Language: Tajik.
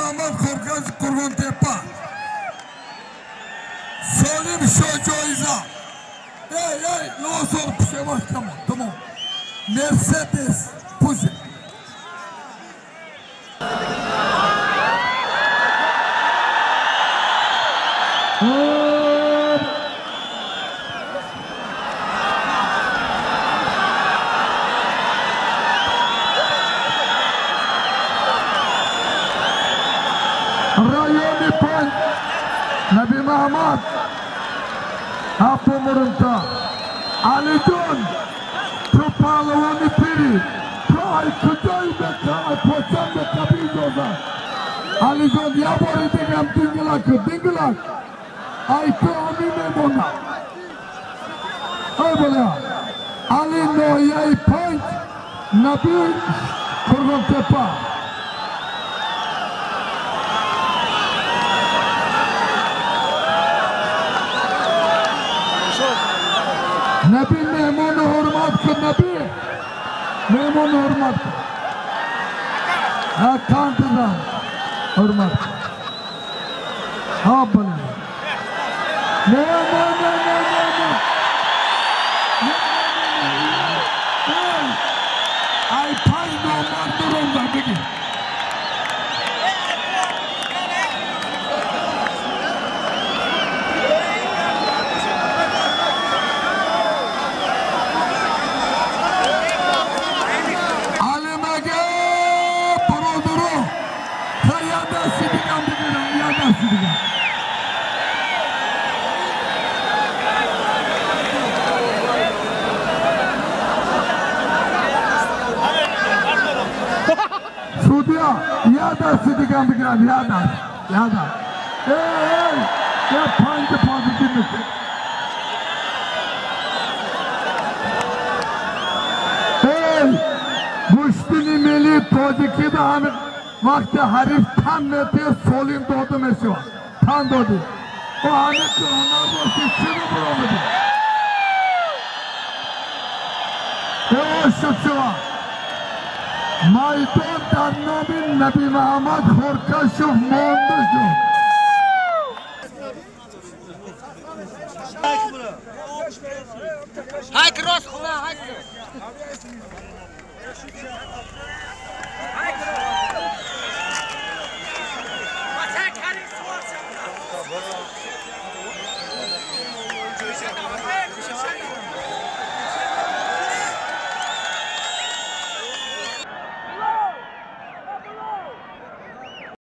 Муҳаммад Хуркаш Қурбонтепа. Солим Шоҷоиза. Эй, эй, лосор пушеваш камон, тамом. Мерседес пуше. Райони панҷ Наби Муҳаммад Апомурумта Алиҷон, ту паҳлавони пири, ту ай куҷои почам бекаби иҷоза. Алиҷон, як бори дигам дингилак кун, дингилак. Ай ту ҳамин мемонад. Ай боля. Али ноҳияи панҷ Наби Қурбонтепа. Наби меҳмону ҳурмат кун, Наби меҳмону ҳурмат кун. Кантидан ҳурмат кун. Ҳа бале. Не, не, не, не, не, не. Ай панҷ номар дуромда бигир. Судья, я дасти дигам бигирам, я даст, я даст. Эй, эй, я панҷ позитив мекунам. Эй, гӯштини миллии тоҷикӣ да ҳамин вақти ҳариф тан метиҳад, солим дода мешавад. Тан додӣ. О ҳамин ки ҳунар бошӣ, чӣ мебаромадӣ? Э, шуд шавад. Майдон дар номи Наби Муҳаммад Хуркашов монда шуд. Хайк рост хуна, хайк. Хайк.